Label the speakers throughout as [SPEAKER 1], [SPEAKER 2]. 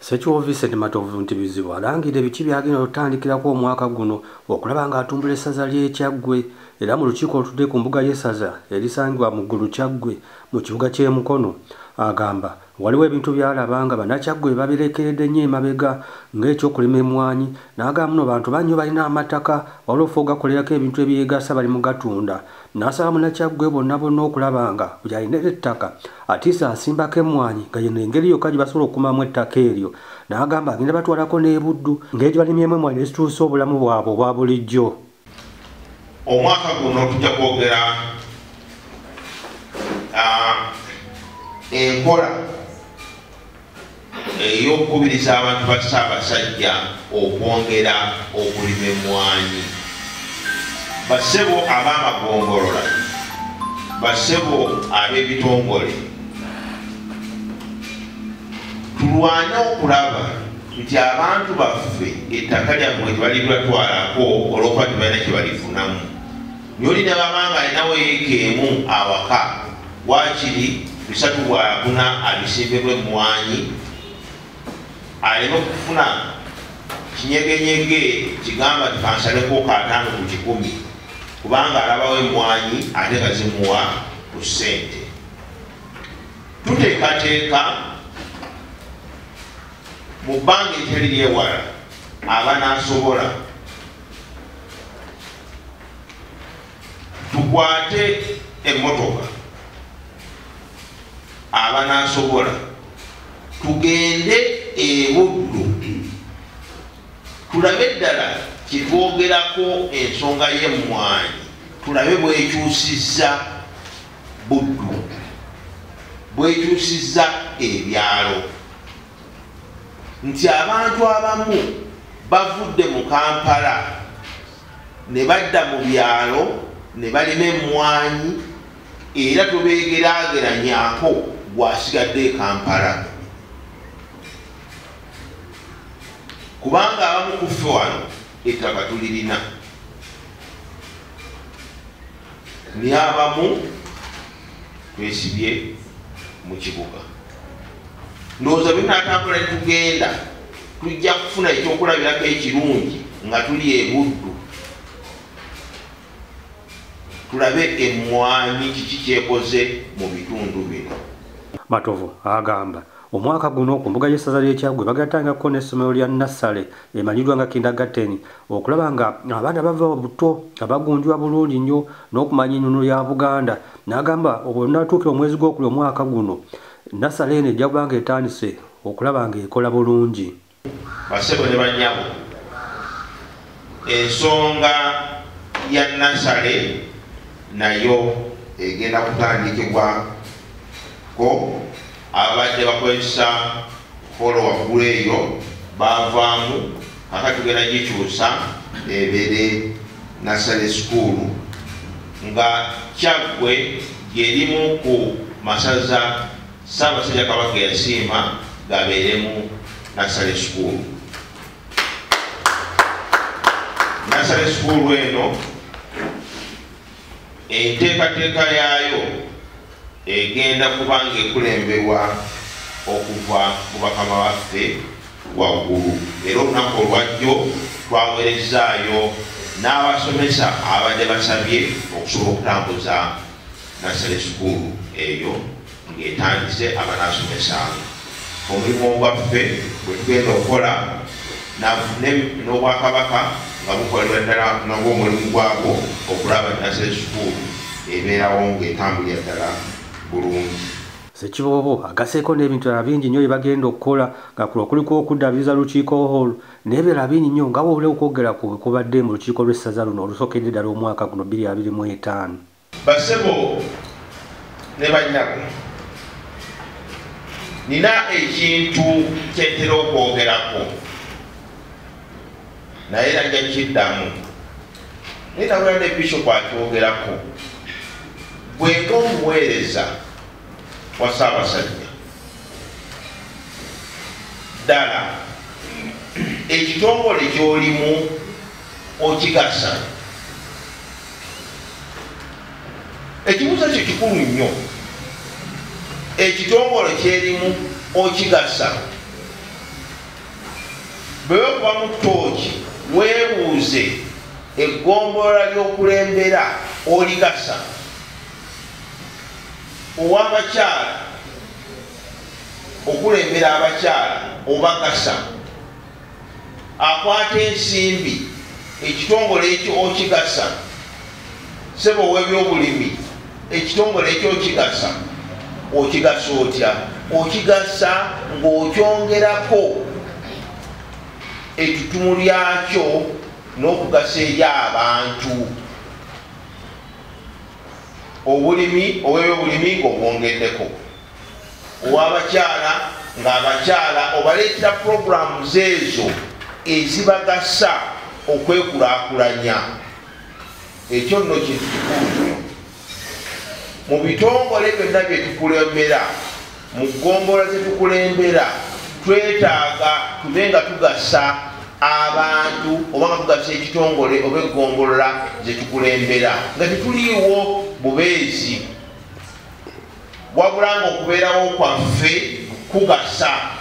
[SPEAKER 1] Ssekiwoobo Vincent Matovu nti bizibu alangirira biki by'agenda okutandikirako omwaka guno okulaba ng'atumbula essaza ly'e Kyaggwe era mu lukiiko olutudde ku mbuga y'essaza erisangibwa mu Ggulu Kyaggwe mu kibuga ky'e Mukono agamba waliwo ebintu by'alaba nga bannakyaggwe babirekeredde nnyo emabega ng'ekyokulima emmwanyi n'agamba muno bantu bannyo balina amataka waliwo ofa ogakolerako ebintu ebyegasa bali mu gatunda n'asaba munnakyaggwe bonna bonna okulaba nga buli alina ettaka atiisa asimbako emmwanyi nga yeno engeri yokka gye basobola okukumamu ettaka eryo n'agamba agenda batwalako n'ebuddu ng'egye balimyemu emmwanyi ezituusa obulamu bwabwe obwa bulijjo.
[SPEAKER 2] Omwaka guno tujja kwogera enkola ey'okukubiriza abantu ba Ssaabasajja okwongera okulima emmwanyi. Bassebo ab'amagombolola, bassebo ab'ebitongole, tulwane okulaba nti abantu baffe ettaka lyammwe tebalibatwalako olw'okuba tebalina kye balifunamu. Nyoli ne baba nga alinawo yiika emu awaka, waakiri 3 bw'afuna abisimbemu emmwanyi aleme okufuna kinyegenyege kigamba nti kansaleko 5 ku 100 kubanga alabawo emmwanyi ate nga zimuwa ku ssente. Tuteekateeka mu bbanga eritali ly'ewala abanaasobola tukwate emmotoka, abanaasobola tugende e Buddu tulabe ddala kyetwogerako ensonga y'emmwanyi, tulabe bwekyusizza Buddu, bwekyusizza ebyalo, nti abantu abamu bavudde mu Kampala ne badda mu byalo ne balima emmwanyi era tubeegeraageranyako gwasigadde e Kampala. Kubanga abamu ku ffe wano ettaka tulirina, naye abamu twesibye mu kibuga. Ndowooza bwe tunaatambula ne tugenda tujja kufuna ekyokulabirako ekirungi nga tuli e Buddu, tulabe emmwanyi kiki kyekoze mu bitundu bino.
[SPEAKER 1] Matovu agamba omwaka guno ku mbuga y'essaza ly'e Kyaggwe bagatangako n'essomero lya Nassale emanyiddwa nga kindergarten okulaba nga abaana bava buto nga bagunjibwa bulungi nnyo n'okumanya ennono ya Buganda. N'agamba obw'onaatuukira omwezi gw'okuli omwaka guno Nassale eno ejja kuba nga etandise okulaba ng'ekola bulungi.
[SPEAKER 2] Bassebo ne bannyabo, ensonga ya Nassale nayo egenda kutandikibwako. Abadde bakozesa holo waggulu eyo baavaamu, aka tugenda gikyusa ebeere Nassale School nga Kyaggwe gyerimu ku masaza Ssaabasajja Kabaka yasiima gabeeremu Nassale School. Nassale School eno enteekateeka yaayo egenda kuba ng'ekulemberwa okuva ku bakama baffe waggulu, era olunaku olwajjo twaweerezaayo n'abasomesa abadde basabye okusobola okutambuza Nassale School eyo ng'etandise abanaasomesanga. Omulimu gwaffe bwe tugenda okukola n'Obwakabaka nga bukolera ddala nagwo omulimu gwabwo okulaba Nassale School ebeerawo ng'etambulira ddala bulungi.
[SPEAKER 1] Ssekiboobo agaseeko n'ebintu ebirala bingi nnyo bye bagenda okukola nga kuno kuliko okuddaabiriza Lukiiko Hall n'ebirala bingi nnyo nga bw'obula okwogera ku kubadde mu lukiiko lw'essaza luno olusookedde ddala omwaka guno 2025.
[SPEAKER 2] Bassebo ne bannyabo, nina ekintu kye ntera okwogerako naye era nja kiddamu, naye nawulira ne Bishop akyogerako. Gwe ng'omuweereza wa Ssaabasajja, ddala ekitongole ky'olimu okigasa? Ekibuuzo ekyo kikulu nnyo. Ekitongole kyerimu okigasa? Bwe wekubamu ttooki weebuuze eggombolola ly'okulembera oligasa. Ow'abakyala okulembera abakyala obagasa. Akwata ensimbi ekitongole ekyo okigasa. Ssebo ow'ebyobulimi ekitongole ekyo okigasa. Okigasa otya? Okigasa ng'okyongerako ettutumu lyakyo n'okugasa eri abantu. Obulimi ow'ebyobulimi ng'obwongeddeko. Ow'abakyala ng'abakyala obaleetera puroguramu ezo ezibagasa okwekulaakulanya. Ekyo nno kintu kikulu nnyo. Mu bitongole byonna bye tukulembera, mu ggombolola ze tukulembera, twetaaga tube nga tugasa abantu oba nga tugasa ekitongole oba eggombolola ze tukulembera nga tetuliiwo bubeezi, wabula ng'okubeerawo kwaffe kugasa.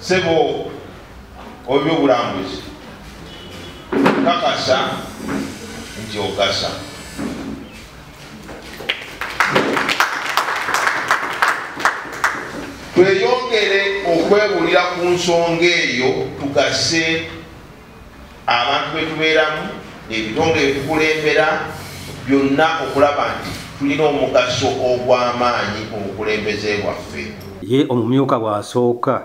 [SPEAKER 2] Ssebo ow'ebyobulambuzi kakasa nti ogasa. Tweyongere okwebulira ku nsonga eyo tugase abantu be tubeeramu, ebitongole bye tukulembera byonna okulaba nti tulina omugaso ogw'amaanyi mu bukulembeze bwaffe.
[SPEAKER 1] Ye omumyuka bw'asooka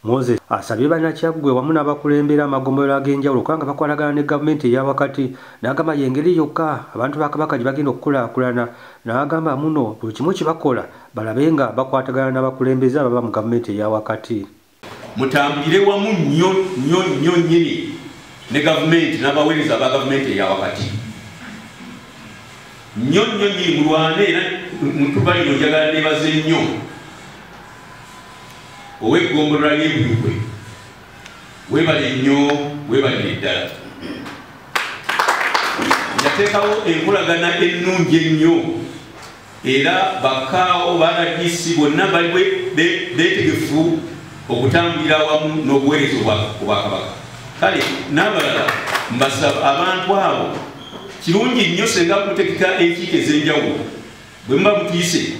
[SPEAKER 1] Moses asabye bannakyaggwe wamu n'abakulembera amagombolola ag'enjawulo kubanga bakwatagana ne gavumenti eya wakati, n'agamba y'engeri yokka abantu ba Kabaka gye bagenda okukulaakulana, n'agamba muno buli kimu kye bakola balabe nga bakwatagana n'abakulembeze ababa mu gavumenti eya wakati.
[SPEAKER 3] Mutambulire wamu nnyo nnyo nnyo nnyini ne gavumenti n'abaweereza aba gavumenti eya wakati. Nnyo nnyo nnyini mulwane era mutubaliro njagala neebaze nnyo ow'eggombolola ly'e Buikwe, weebale nnyo, weebalire ddala. Yateekawo enkolagana ennungi ennyo era bakaawo ba RDC bonna bali beetegefu okutambulira awamu n'obuweereza obwakabaka. Kale n'abalala mbasaba abantu abo kirungi nnyo senga mutegeka enkiiko ez'enjawulo bwe muba mutuyise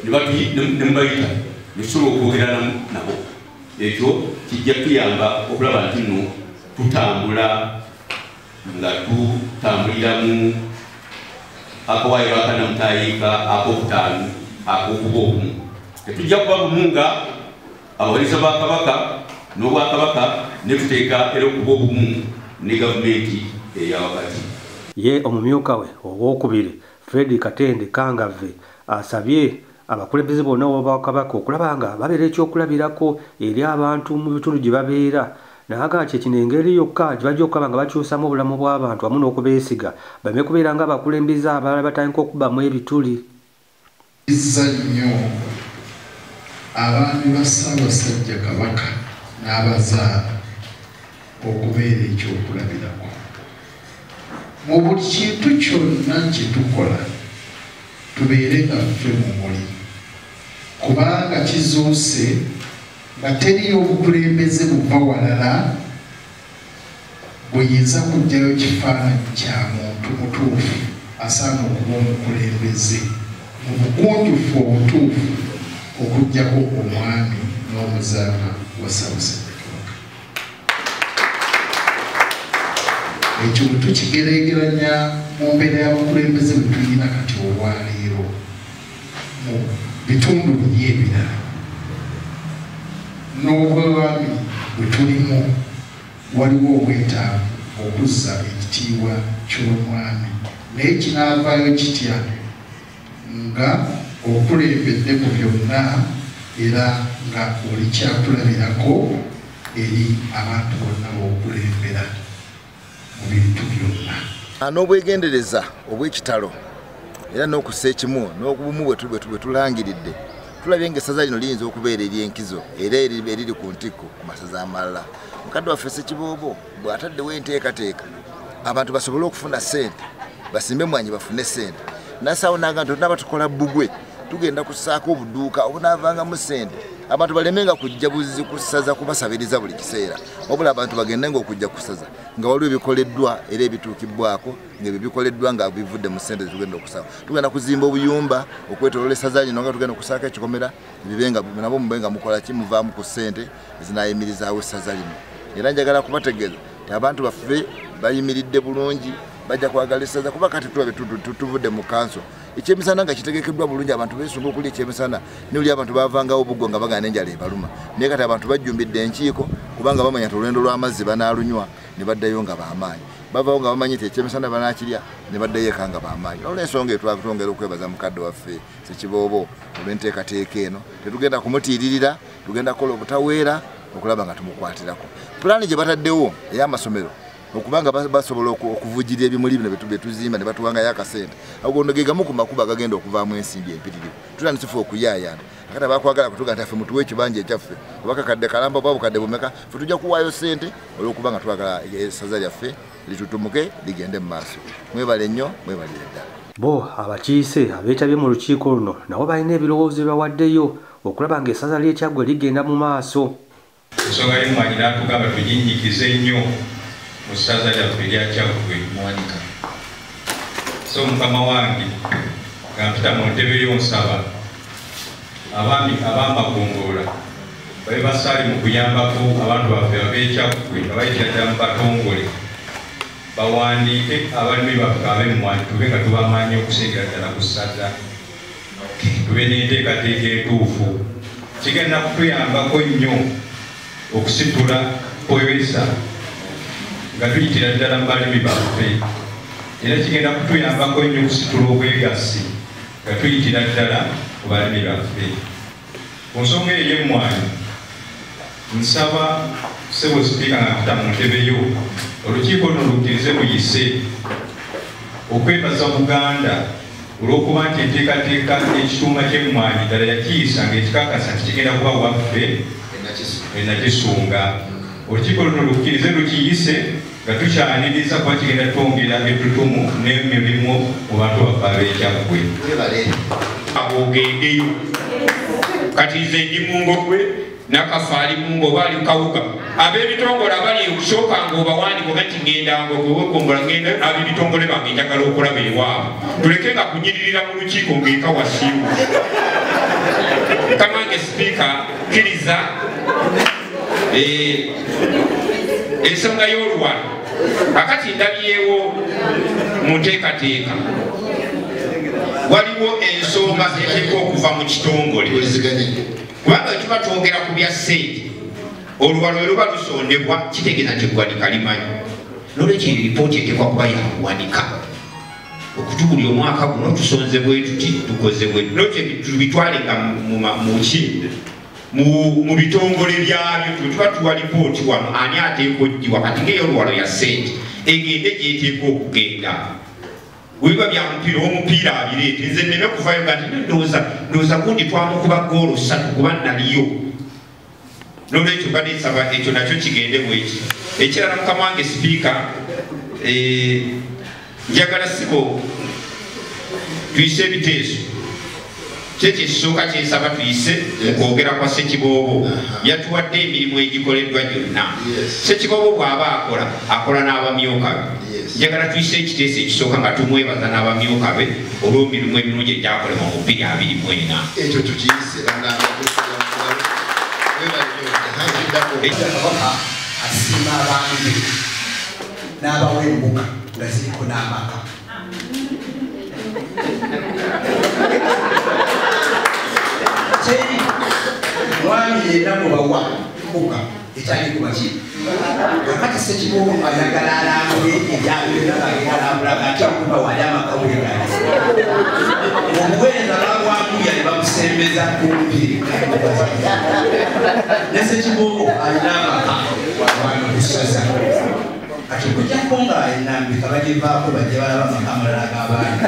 [SPEAKER 3] ne mubayita ne tusobola okwogera nabo. Ekyo kijja kutuyamba okulaba nti nno tutambula nga tutambulira mu akawaayiro akanamutayiika ak'okutaano ak'okuba obumu. Tetujja kuba bumu nga abaweereza ba Kabaka n'Obwakabaka ne tuteeka era okuba obumu ne gavumenti eya wakati.
[SPEAKER 1] Ye omumyuka we owookubiri Fred Katende Kangave asabye abakulembeze bonna b'Obwakabaka okulaba nga babeera ekyokulabirako eri abantu mu bitundu gye babeera, n'agamba kye kino engeri yokka gye bajja okulaba nga bakyusaamu obulamu bw'abantu wamu n'okubeesiga baleme kubeera nga abakulembeze abalala batandika okubbamu ebituli.
[SPEAKER 4] Kizza nnyo abaami ba Ssaabasajja Kabaka n'abazaana okubeera ekyokulabirako mu buli kintu kyonna kye tukola, tubeere nga ffe mu muli, kubanga kizuuse nga teriyo obukulembeze buva walala buyinza kuggyayo kifaananyi kya muntu mutuufu asaana okuba omukulembeze mu bugunjufu obutuufu okuggyako omwami n'omuzaana wa Ssaabasajja Kabaka. Ekyo bwe tukigereegeranya mu mbeera y'abakulembeze bwe tulina kati olwaleero mu bitundu biri ebirala n'obwami bwe tulimu, waliwo obwetaavu okuzza ekitiibwa ky'omwami, naye kinaavaayo kitya nga okulembedde mu byonna era nga oli kyakulabirako eri abantu bonna b'okulembera mu bintu byonna.
[SPEAKER 5] N'obwegendereza obw'ekitalo era n'okussa ekimu n'obumu bwe tulangiridde, tulabye ng'essaza lino liyinza okubeera ery'enkizo era eriri ku ntikko ku masaza amalala. Mukadde waffe Ssekiboobo bw'ataddewo enteekateeka abantu basobole okufuna ssente, basimbe emmwanyi bafune ssente, n'asaawo n'agamba nti tunaba tukola bbugwe Tugenda kussaako obuduuka obunaavangamu ssente, abantu balemenga kujja buzzi ku ssaza kubasabiriza buli kiseera, wabula abantu bagendenga okujja ku ssaza nga waliwo ebikoleddwa era ebituukibwako, ng'ebyo bikoleddwa nga bivudde mu ssente zetugenda okusaba. Tugenda kuzimba obuyumba okwetooloola essaza lino nga tugenda okussaako ekikomera, bibe nga nabo mube nga mukola ki, muvaamu ku ssente ezinaayimirizaawo essaza lino. Era njagala kubategeeza nti abantu baffe bayimiridde bulungi, bajja kwagala essaza kuba kati tulabe tuvudde mu kanso. Ekyemisana nga kitegekeddwa bulungi, abantu beesunga okulya ekyemisana, noli abantu bavangawo obuggo nga bagana enjala ebaluma, naye kati abantu bajjumbidde enkiiko kubanga bamanya nti olwendo lw'amazzi banaalunywa ne baddayo nga b'amaanyi, bavaawo nga bamanyi nti ekyemisana banaakirya ne baddayo eka nga b'amaanyi. Olw'ensonga eyo twongera okwebaza mukadde waffe Ssekiboobo olw'enteekateeka eno. Tetugenda kumutiiririra, tugenda kukola obutaweera okulaba nga tumukwatirako. Pulaani gye bataddewo ey'amasomero okubanga basobola okuvujjirira ebimuli bino bye tuzimba ne batuwangayo akasente, ago ge gamu ku makubo agagenda okuvaamu ensimbi empitirivu. Tutandise okuyaayaana, akati abakwagala kutuga nti affe mutuwe ekibanja ekyaffe, oba kakadde kalamba oba bukadde bumeka, ffe tujja kuwaayo ssente olw'okubanga twagala essaza lyaffe litutumuke ligende mu maaso. Mwebale nnyo, mwebalire ddala.
[SPEAKER 1] Bo abakiise abeetabye mu lukiiko luno nabo balina ebirowoozo bye bawaddeyo okulaba ng'essaza ly'e Kyaggwe ligenda mu maaso.
[SPEAKER 6] Ensonga y'emmwanyi n'atugamba tuginnyikize nnyo mu ssaza lyaffe erya Kyaggwe Muwanika. So mukama wange nga mpita mu ntebe yo nsaba abaami ab'amagombolola babe basaale mu kuyambako abantu baffe ab'e Kyaggwe abayitira ddala mu batongole, bawandiike abalimi baffe ab'emmwanyi tube nga tubamanyi okusingira ddala ku ssaza, tube n'enteekateeka entuufu. Kigenda kutuyambako nnyo okusitula POWESA nga tuyitira ddala mu balimi baffe, era kigenda kutuyambako nnyo okusitula obwegassi nga tuyitira ddala mu balimi baffe. Ku nsonga eyo ey'emmwanyi, nsaba ssebo sipiika nga mpita mu ntebe yo, olukiiko luno lukkirize luyise okwebaza Buganda olw'okuba nti enteekateeka ekituuma ky'emmwanyi ddala yakiyisa ng'ekikakasa nti kigenda kuba waffe enakisunga. Olukiiko luno lukkirize lukiyise nga tukyaniriza kuba kigenda twongera ettutumu n'emirimu mu bantu baffe ab'e Kyaggwe.
[SPEAKER 7] Ogendeyo kati nze ndi mu Ngogwe, Nakafa ali mu Ngogwe, ali Kawuga. Ab'ebitongole abali okusooka ng'obawandiika oga nti ngenda Ngogwe, weegombola ngenda ab'ebitongole bange njagala okulaba ewaabwe. Tuleke nga kunyiririra mu lukiiko ng'eka wasiimu. Kamange sipiika, kkiriza ensonga y'oluwalo. Kakati ndabyewo mu nteekateeka waliwo ensonga eteekwa okuva mu kitongole, kubanga bwe tuba twogera ku bya ssente oluwalo lwe luba lusondebwa kitegeeza nti eggwanika limanyi. Noolwekyo eripooti eteekwa kuba ya kuwanika okutubuli omwaka guno tusonze bwe tuti, tukoze bwe tuti, tubitwale nga mu bitongole byabyo. Tuba tuwa lipooti wano ani ateekwa oggiwa, kati ng'ey'oluwalo ya ssente egende gy'eteekwa okugenda. Bwe biba bya mupiira, omupiira abireete. Nze nneme kuvayo nga nti ndowooza gundi twamukuba ggoolo 3 kuba naliyo. Noolwekyo mbadde nsaba ekyo nakyo kigende bweki. Ekirala mukama wange sipiika, njagala ssebo tuyise ebiteeso. Kyekyo ekisooka kye nsaba tuyise mu kwogera kwa Ssekiboobo. Yatuwadde emirimu egikoleddwa gyonna. Ssekiboobo bw'aba akola, akola n'abamyuka be. Njagala tuyise ekiteeso ekisooka nga tumwebaza n'abamyuka be olw'emirimu emirungi egyakolebwa mu 2024.
[SPEAKER 5] Ekyo tukiyise.
[SPEAKER 8] Kabaka asiima abaami be n'abawa embuga nga ziriko n'amaka. Teri mwami yenna mubawa mbuga etaliko baki. Kakati Ssekiboobo ayagala alambule ebyabyo agenda alambula ate okuba wali amaka wegali. Obuweereza babwakuya ne bamusembeza kumpi. Ne Ssekiboobo alina amaka wano ku ssaza. Kati okuggyako nga ennambika bagivaako bajje balaba amaka amalala g'abaana.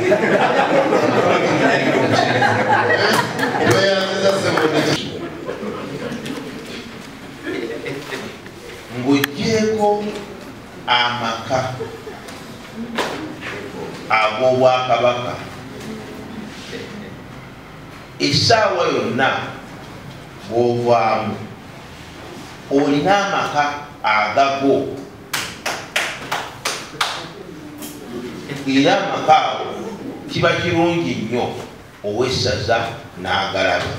[SPEAKER 2] Ng'oggyeeko amaka ag'obwakabaka Essaawa yonna bw'ovaamu olina amaka agago, era amaka ago kiba kirungi nnyo ow'essaza n'agalaba.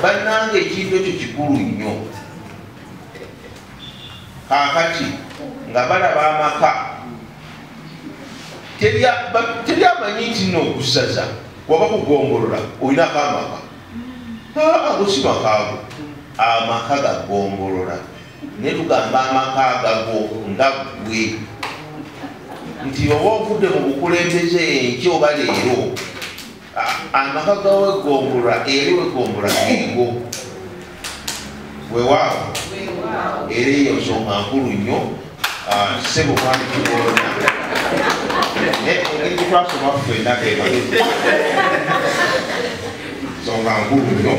[SPEAKER 2] Bannange ekintu ekyo kikulu nnyo. Kaakati nga balaba amaka, teri amanyi nti nno okusaza waba kugombolola olinako amaka. Ago si maka ago, amaka gagombolola. Naye tugamba amaka agago nga ggwe nti oba ovudde mu bukulembeze enkya oba leero, amaka gawegombolola eri wegombolola ego. Weewaawo, era eyo nsonga nkulu nnyo. Ssebo mwami Kigoona, engeri gye twasoma ffenna ke magezi, nsonga nkulu nnyo.